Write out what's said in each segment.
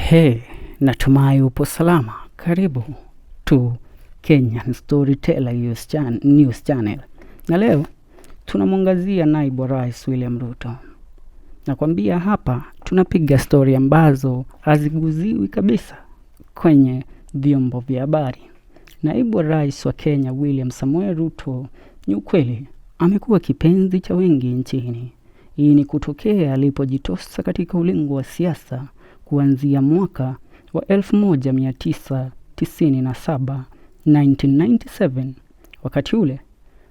Hey, natumai upo salama. Karibu to Kenyan Storyteller News Channel. Na leo tunamwangazia naibu wa rais William Ruto. Nakwambia hapa tunapiga stori ambazo haziguziwi kabisa kwenye vyombo vya habari. Naibu wa rais wa Kenya William Samoei Ruto ni ukweli amekuwa kipenzi cha wengi nchini. Hii ni kutokea alipojitosa katika ulingo wa siasa kuanzia mwaka wa 1997, 1997, wakati ule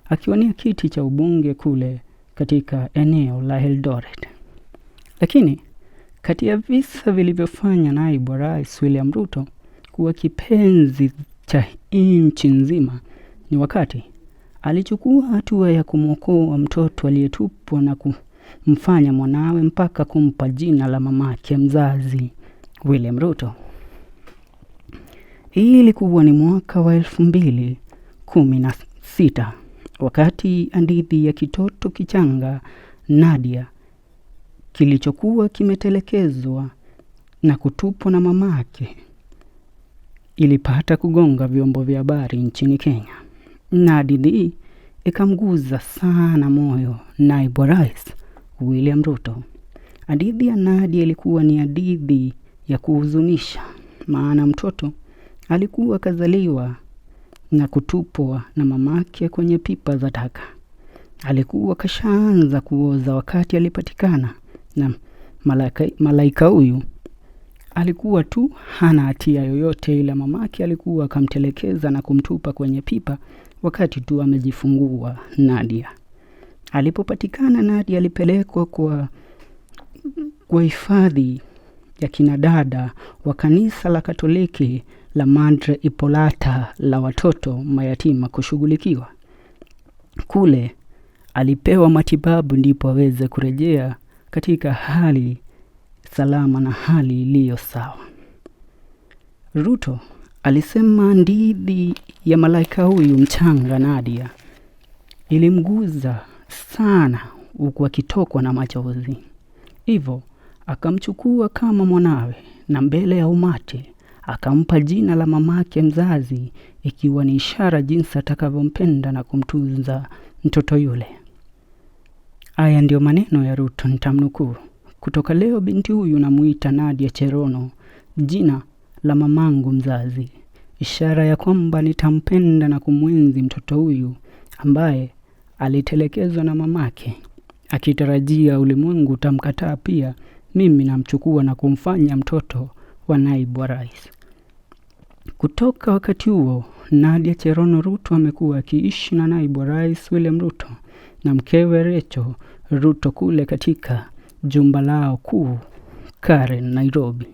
akiwania kiti cha ubunge kule katika eneo la Eldoret. Lakini kati ya visa vilivyofanya naibu wa rais William Ruto kuwa kipenzi cha nchi nzima ni wakati alichukua hatua ya kumwokoa mtoto aliyetupwa na kumfanya mwanawe mpaka kumpa jina la mamake mzazi William Ruto. Hii ilikuwa ni mwaka wa 2016 wakati hadithi ya kitoto kichanga Nadia kilichokuwa kimetelekezwa na kutupwa na mamake ilipata kugonga vyombo vya habari nchini Kenya. Na hadithi hii ikamguza sana moyo naibu wa rais William Ruto. Hadithi ya Nadia ilikuwa ni hadithi ya kuhuzunisha, maana mtoto alikuwa kazaliwa na kutupwa na mamake kwenye pipa za taka. Alikuwa kashaanza kuoza wakati alipatikana na malaika huyu alikuwa tu hana hatia yoyote, ila mamake alikuwa akamtelekeza na kumtupa kwenye pipa wakati tu amejifungua Nadia. Alipopatikana Nadia alipelekwa kwa hifadhi ya kina dada wa kanisa la Katoliki la Madre Ipolata la watoto mayatima kushughulikiwa. Kule alipewa matibabu ndipo aweze kurejea katika hali salama na hali iliyo sawa. Ruto alisema hadithi ya malaika huyu mchanga Nadia ilimguza sana huku akitokwa na machozi. Hivyo akamchukua kama mwanawe na mbele ya umati akampa jina la mamake mzazi, ikiwa ni ishara jinsi atakavyompenda na kumtunza mtoto yule. Haya ndiyo maneno ya Ruto, nitamnukuu. Kutoka leo binti huyu namuita Nadia Cherono, jina la mamangu mzazi, ishara ya kwamba nitampenda na kumwenzi mtoto huyu ambaye alitelekezwa na mamake, akitarajia ulimwengu utamkataa pia. Mimi namchukua na kumfanya mtoto wa naibu wa rais. Kutoka wakati huo Nadia Cherono Ruto amekuwa akiishi na naibu wa rais William Ruto na mkewe Rachel Ruto kule katika jumba lao kuu Karen, Nairobi.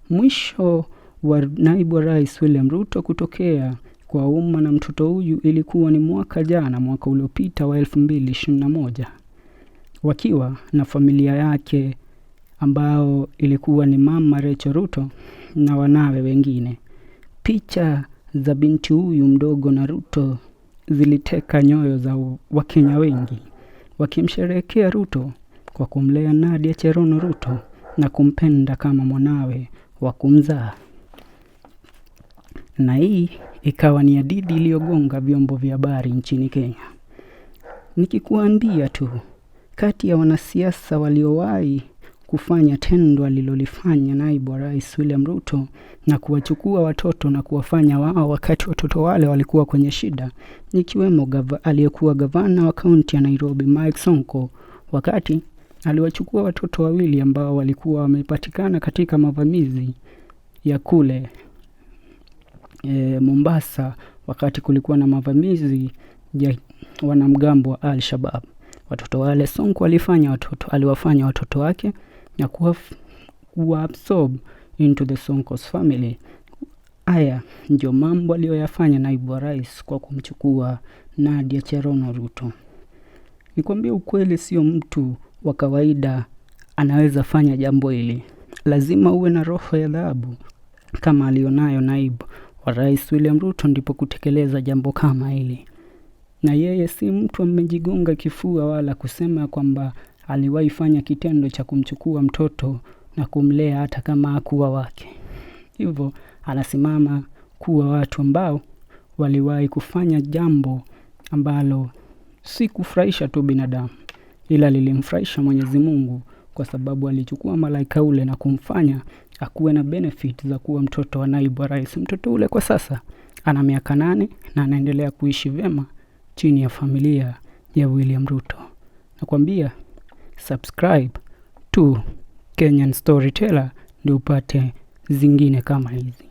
Mwisho wa naibu wa rais William Ruto kutokea kwa umma na mtoto huyu ilikuwa ni mwaka jana, mwaka uliopita wa 2021, wakiwa na familia yake ambao ilikuwa ni mama Rachel Ruto na wanawe wengine. Picha za binti huyu mdogo na Ruto ziliteka nyoyo za Wakenya wengi, wakimsherehekea Ruto kwa kumlea Nadia Cherono Ruto na kumpenda kama mwanawe wa kumzaa. Na hii ikawa ni hadithi iliyogonga vyombo vya habari nchini Kenya. Nikikuambia tu, kati ya wanasiasa waliowahi kufanya tendo alilolifanya naibu wa rais William Ruto na kuwachukua watoto na kuwafanya wao wakati watoto wale walikuwa kwenye shida, nikiwemo aliyekuwa gavana wa kaunti ya Nairobi Mike Sonko, wakati aliwachukua watoto wawili ambao walikuwa wamepatikana katika mavamizi ya kule Mombasa, wakati kulikuwa na mavamizi ya wanamgambo wa Al-Shabaab. Watoto wale Sonko aliwafanya watoto wake na kuwa absorb into the Sonko's family. Haya ndio mambo aliyoyafanya naibu wa rais kwa kumchukua Nadia Cherono Ruto. Nikwambie ukweli, sio mtu wa kawaida anaweza fanya jambo hili. Lazima uwe na roho ya dhahabu kama alionayo naibu wa rais William Ruto ndipo kutekeleza jambo kama hili. Na yeye si mtu amejigonga kifua wala kusema kwamba aliwahi fanya kitendo cha kumchukua mtoto na kumlea hata kama hakuwa wake. Hivyo anasimama kuwa watu ambao waliwahi kufanya jambo ambalo si kufurahisha tu binadamu, ila lilimfurahisha Mwenyezi Mungu, kwa sababu alichukua malaika ule na kumfanya akuwe na benefit za kuwa mtoto wa naibu wa rais. Mtoto ule kwa sasa ana miaka 8 na anaendelea kuishi vyema chini ya familia ya William Ruto. Nakwambia subscribe to Kenyan Storyteller ndio upate zingine kama hizi.